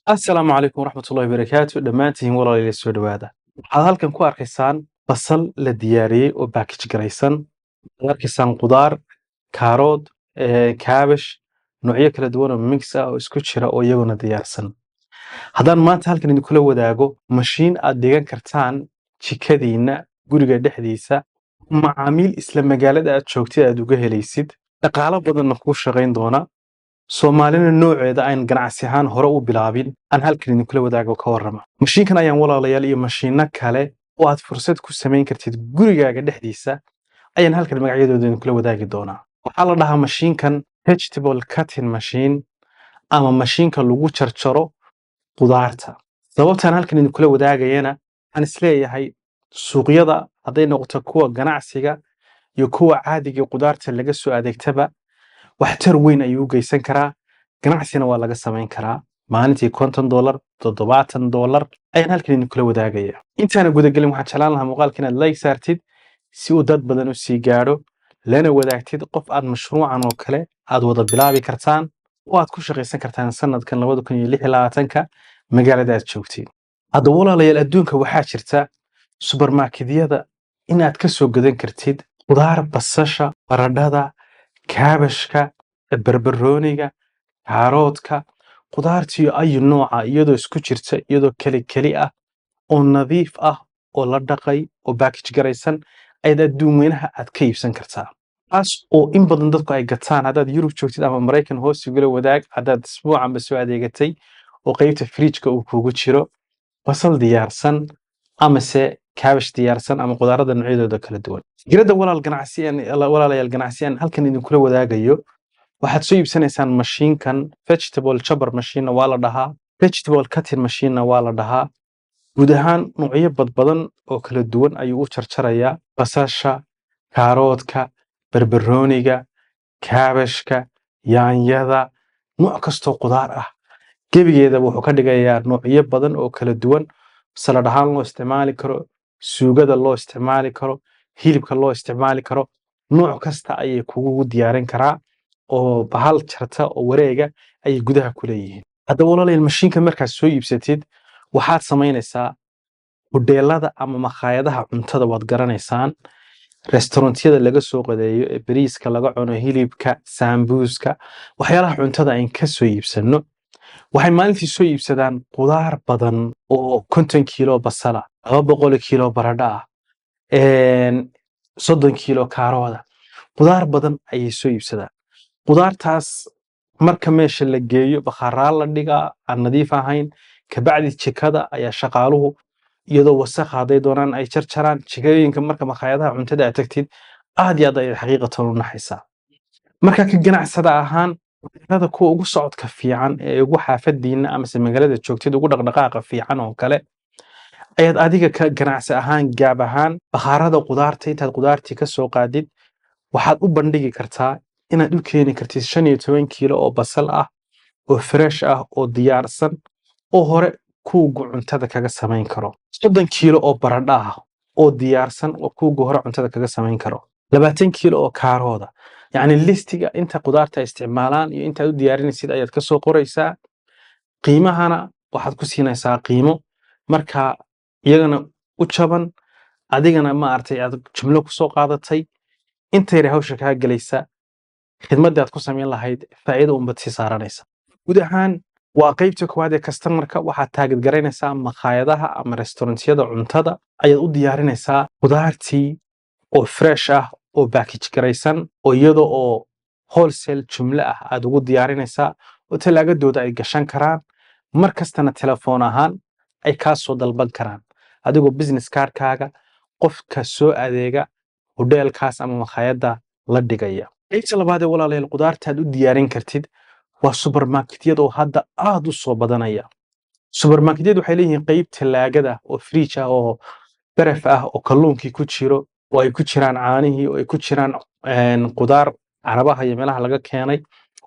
Asalaamu calaykum waraxmatullahi wabarakaatu. Dhammaantiin walaalayaal, soo dhowaada. Waxaad halkan ku arkaysaan basal la diyaariyey oo package garaysan. Waxaad arkaysaan qudaar, kaarood, kaabash, noocyo kala duwan oo mix ah oo isku jira oo iyaguna diyaarsan. Haddaan maanta halkan idinkula wadaago mashiin aad dhigan kartaan jikadiinna, guriga dhexdiisa, macaamiil isla magaalada aad joogtid aad uga helaysid, dhaqaalo badanna kuu shaqayn doona, Soomaalina nooceeda aan ganacsi ahaan hore u bilaabin, aan halkan idinkula wadaago, ka warrama? Mashiinkan ayaan, walaalayaal, iyo mashiinno kale oo aad fursad ku samayn kartid gurigaaga dhexdiisa ayaan halkan magacyadooda idinkula wadaagi doonaa. Waxaa la dhahaa mashiinkan vegetable cutting machine ama mashiinka lagu jarjaro qudaarta. Sababtaan halkan idinkula wadaagayana waxaan isleeyahay suuqyada, hadday noqoto kuwa ganacsiga iyo kuwa caadiga qudaarta laga soo adeegtaba, waxtar weyn ayuu u geysan karaa, ganacsina waa laga samayn karaa. Maalintii $50, $70 ayaan halkan idinkula wadaagaya. Intaana gudagelin, waxaan jeclaan lahaa muuqaalka inaad like saartid si uu dad badan u sii gaadho, lana wadaagtid qof aad mashruucan oo kale aad wada bilaabi kartaan oo aad ku shaqaysan kartaan sanadkan 2026-ka magaalada aad joogtid. Haddaba walaalayaal, adduunka waxaa jirta supermarketyada inaad ka soo gadan kartid qudaar: basasha, baradhada, kaabashka, barbarooniga, kaaroodka, qudaartiyo ayu nooca, iyadoo isku jirta, iyadoo keli keli ah oo nadiif ah oo la dhaqay oo package garaysan ayaad adduun weynaha aad ka iibsan kartaa, taas oo in badan dadku ay gataan. Haddaad Yurub joogtid ama Maraykan, hoos igula wadaag haddaad isbuucanba soo adeegatay oo qeybta fridgeka uu kugu jiro basal diyaarsan amase kaabash diyaarsan ama qudaarada noocyadooda kala duwan. Fikradda walaal ganacsi, walaalayaal, ganacsi aan halkan idinkula wadaagayo, waxaad soo iibsanaysaan mashiinkan. Vegetable chopper machine waa la dhahaa, vegetable cutting machine waa la dhahaa. Guud ahaan noocyo badbadan oo kala duwan ayuu u jarjarayaa: basasha, kaaroodka, barbarooniga, kaabashka, yaanyada, nooc kastoo qudaar ah. Gebigeeda wuxuu ka dhigayaa noocyo badan oo kala duwan, salad ahaan loo isticmaali karo, suugada loo isticmaali karo, hilibka loo isticmaali karo. Nooc kasta ayay kugu diyaarin karaa oo bahal jarta oo wareega ayay gudaha ku leeyihiin. Haddaba walaalayaal, mashiinka markaad soo iibsatid, waxaad samaynaysaa hudheelada ama makhaayadaha cuntada waad garanaysaan, restaurantyada laga soo qadeeyo ee bariiska laga cuno, hilibka, saambuuska, waxyaalaha cuntada ayn ka soo iibsano, waxay maalintii soo iibsadaan qudaar badan oo 50 kiilo basala, 200 kiilo baradho ah, 30 kiilo kaarooda. Qudaar badan ayay soo iibsadaan. Qudaartaas marka meesha la geeyo, bakhaaraal la dhigaa aan nadiif ahayn. Kabacdi jikada ayaa shaqaaluhu iyadoo wasakh hadday doonaan ay jarjaraan. Jikooyinka marka makhaayadaha cuntada aad tagtid, aad iyo aad ayay xaqiiqatan u naxaysaa. Marka ka ganacsada ahaan, hoteelada kuwa ugu socodka fiican ee ugu xaafadiina amase magaalada joogtid ugu dhaqdhaqaaqa fiican oo kale ayaad adiga ka ganacsi ahaan, gaab ahaan, bakhaarada qudaarta intaad qudaartii ka soo qaadid, waxaad u bandhigi kartaa inaad u keeni kartid 15 kiilo oo basal ah oo fresh ah oo diyaarsan oo hore kuugu cuntada kaga samayn karo, 30 kiilo oo baradho ah oo diyaarsan oo kuugu hore cuntada kaga samayn karo, 20 kiilo oo kaarooda. Yacni listiga inta qudaarta ay isticmaalaan iyo intaad u diyaarinaysid ayaad ka soo qoraysaa. Qiimahana waxaad ku siinaysaa qiimo marka iyagana u jaban, adigana ma aragtay aad jumlo kusoo qaadatay. Inta yar hawsha kaa gelaysa, khidmaddii aad ku samayn lahayd, faa'iido unbaad sii saaranaysa. Guud ahaan waa qaybta koowaad ee customerka. Waxaad target garaynaysaa makhaayadaha ama restaurantyada cuntada ayaad u diyaarinaysaa qudaartii oo fresh ah oo package garaysan oo iyada oo wholesale jumlo ah aad ugu diyaarinaysaa oo talaagadooda ay gashan karaan, mar kastana telefoon ahaan ay kaa soo dalban karaan, adigoo business cardkaaga qofka soo adeega hodheelkaas ama makhaayadda la dhigaya. Qaybta labaad ee, walaalayaal, qudaarta aad u diyaarin kartid waa supermarketyada oo hadda aad u soo badanaya. Supermarketyadu waxay leeyihiin qayb talaagada oo fridge ah oo baraf ah oo kalluunkii ku jiro, oo ay ku jiraan caanihii, oo ay ku jiraan qudaar Carabaha iyo meelaha laga keenay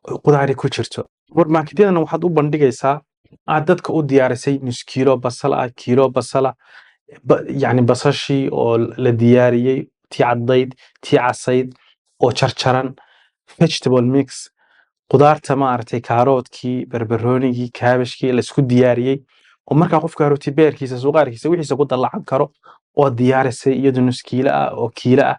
oo qudaari ku jirto. Supermarketyadana waxaad u bandhigaysaa aad dadka u diyaarisay nus kiilo basal ah, kiilo basala, yacni basashii oo la diyaariyey, tii caddayd, tii casayd oo jarjaran, vegetable mix. Qudaarta, maaragtay, kaaroodkii, barbaroonigii, kaabashkii la isku diyaariyey oo markaa qofka aroortii beerkiisa, suqaarkiisa, wixiisa ku dallacan karo oo diyaarisay, iyadoo nus kiilo ah oo kiilo ah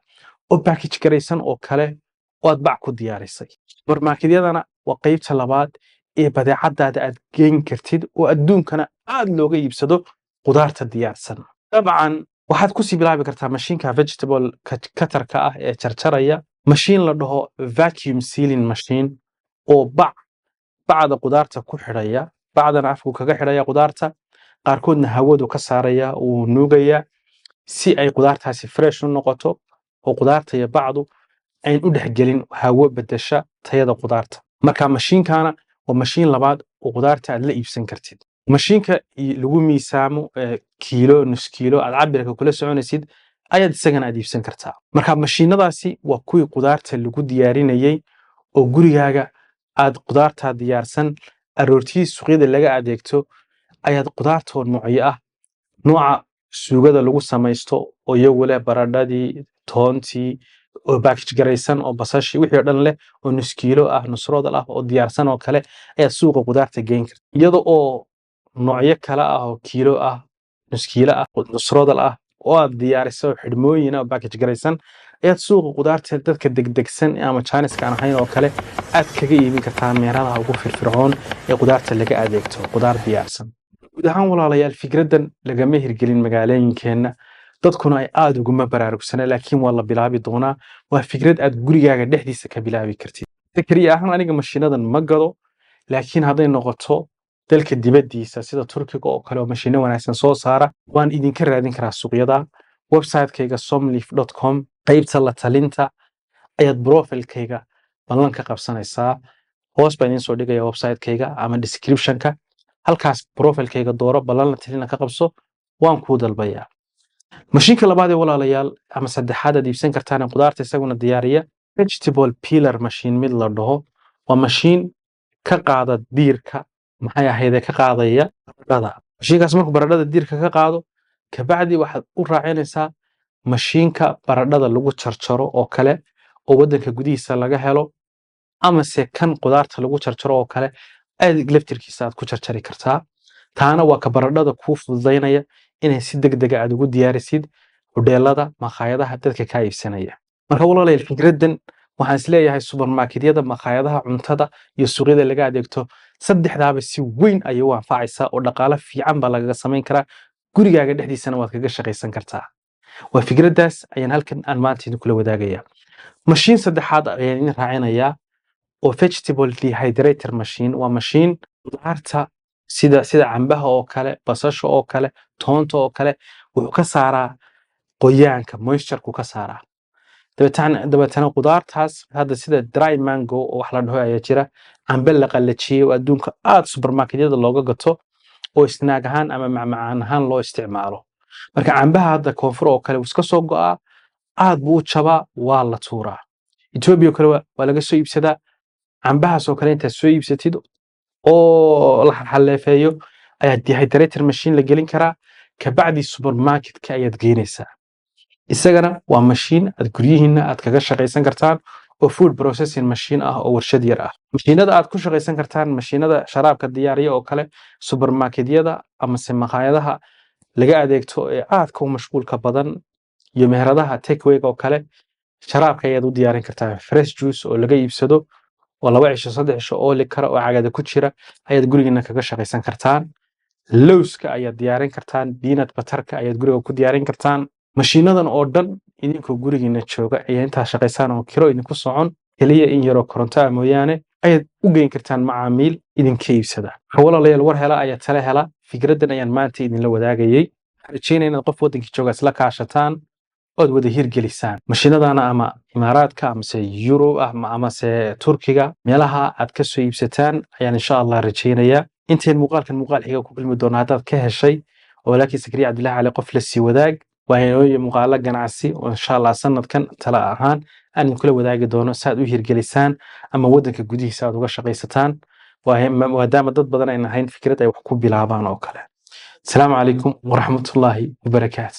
oo package garaysan oo kale oo aad bac ku diyaarisay. Supermarketyadana waa qaybta labaad ee badeecadaada aad geyn kartid oo adduunkana aad looga iibsado qudaarta diyaarsan. Dabcan waxaad kusii bilaabi kartaa mashiinka vegetable cutterka ah ee jarjaraya, mashiin la dhaho vacuum sealing machine oo bacda qudaarta ku xidhaya, bacdana afku kaga xidhaya qudaarta, qaarkoodna hawadu ka saaraya, wuu nuugaya si ay qudaartaasi fresh u noqoto oo qudaarta iyo bacdu ayn u dhexgelin hawo bedesha tayada qudaarta. Marka mashiinkana waa mashiin labaad oo qudaarta aad la iibsan kartid. Mashiinka lagu miisaamo kiilo, nus kiilo, aad cabirka kula soconaysid ayaad isagana aad iibsan kartaa. Marka mashiinadaasi waa kuwii qudaarta lagu diyaarinayey oo gurigaaga aad qudaartaa diyaarsan aroortii suuqyada laga adeegto ayaad qudaartoo noocyo ah, nooca suugada lagu samaysto oo iyagu leh baradhadii, toontii oo package garaysan oo basashii, wixii oo dhan leh oo nus kiilo ah, nus rodal ah oo diyaarsan oo kale ayaad suuqa qudaarta geyn karta, iyada oo noocyo kale ah oo kiilo ah, nus kiilo ah, nus rodal ah oo aad diyaariso, xidhmooyin ah oo package garaysan ayaad suuqa qudaarta dadka degdegsan ama jaaniska aan ahayn oo kale aad kaga iibin kartaa meelaha ugu firfircoon ee qudaarta laga adeegto qudaar diyaarsan. Guud ahaan, walaalayaal, fikraddan lagama hirgelin magaalooyinkeenna, dadkuna ay aada uguma baraarugsana, laakiin waa la bilaabi doonaa. Waa fikrad aad gurigaaga dhexdiisa ka bilaabi kartid. Zakariya ahaan aniga mashiinadan ma gado, laakiin hadday noqoto dalka dibaddiisa sida Turkiga oo kale oo mashiino wanaagsan soo saara, waan idinka raadin karaa suuqyada. Website-kayga somleaf.com, qaybta la talinta ayaad profilkayga ballan ka qabsanaysaa. Hoos baan idiin soo dhigaya website-kayga ama description-ka. Halkaas profilkayga dooro, ballan la talina ka qabso, waan kuu dalbayaa. Mashiinka labaad ee, walaalayaal, ama saddexaad aad iibsan kartaan ee qudaarta isaguna diyaariya, vegetable peeler machine mid la dhaho, waa mashiin ka qaada diirka, maxay ahaydee, ka qaadaya baradhada. Mashiinkaas markuu baradhada diirka ka qaado, kabacdi waxaad u raacinaysaa mashiinka baradhada lagu jarjaro oo kale oo waddanka gudihiisa laga helo, amase kan qudaarta lagu jarjaro oo kale aad laftirkiisa aad ku jarjari kartaa. Taana waa ka baradhada kuu fududaynaya inay si degdega aad ugu diyaarisid hodheelada, makhaayadaha, dadka kaa iibsanaya. Marka walaalayaal, fikraddan waxaan isleeyahay supermarketyada, makhaayadaha cuntada iyo suuqyada laga adeegto, saddexdaaba si weyn ayay u anfacaysaa oo dhaqaale fiican baa lagaga samayn karaa, gurigaaga dhexdiisana waad kaga shaqaysan kartaa. Waa fikraddaas ayaan halkan aan maanta idinkula wadaagaya. Mashiin saddexaad ayaan idin raacinayaa oo vegetable dehydrator machine. Waa mashiin qudaarta sida cambaha oo kale, basasha oo kale, toonta oo kale wuxuu ka saaraa qoyaanka, moisture-ku ka saaraa. Dabeetana qudaartaas hadda sida dry mango oo wax la dhaho ayaa jira, cambe la qallajiyey oo adduunka aad supermarketyada looga gato oo snack ahaan ama macmacaan ahaan loo isticmaalo. Marka cambaha hadda koonfur oo kale wuu iska soo go'aa, aad buu u jabaa, waa la tuuraa. Etoobiya oo kale waa laga soo iibsadaa. Cambahaas oo kale intaad soo iibsatid oo la xalxaleefeeyo ayaa dehydrator machine la gelin karaa, kabacdi supermarketka ayaad geynaysaa. Isagana waa mashiin aad guryihiina aad kaga shaqaysan kartaan oo food processing machine ah oo warshad yar ah. Mashiinada aad ku shaqaysan kartaan, mashiinada sharaabka diyaariya oo kale, supermarketyada amase maqaayadaha laga adeegto ee aadka u mashquulka badan iyo meheradaha takeaway oo kale, sharaabka ayaad u diyaarin kartaa. Fresh juice oo laga iibsado oo 2 cisho, 3 cisho ooli kara oo cagada ku jira ayaad gurigiina kaga shaqaysan kartaan. Lowska ayaad diyaarin kartaan, peanut butterka ayaad guriga ku diyaarin kartaan. Mashiinadan oo dhan idinkoo gurigiina jooga ayaa intaa shaqaysaan oo kiro idinku socon, keliya in yaroo koronto ah mooyaane, ayaad u geyn kartaan macaamiil idinka iibsada. Marka walaalayaal, war hela ayaa tale hela. Fikraddan ayaan maanta idinla wadaagayey. Waxaan rajeynaya inaad qof waddankii jooga isla kaashataan ood wada hirgelisaan mashiinadana, ama Imaaraadka amase Yurub amase Turkiga meelaha aad ka soo iibsataan ayaan insha Allah rajeynayaa. Intayn muuqaalkan muuqaal xiga ku kulmi doono, haddaad ka heshay oo walaalkii Sakariya Cabdillahi Cali, qof la sii wadaag. Waa inooyo muuqaalo ganacsi oo insha Allah sanadkan tala ahaan aan idinkula wadaagi doono si aad u hirgelisaan ama waddanka gudihiisa aad uga shaqaysataan, maadaama dad badan ayna ahayn fikrad ay wax ku bilaabaan oo kale. Asalaamu calaykum waraxmatullaahi wabarakaatu.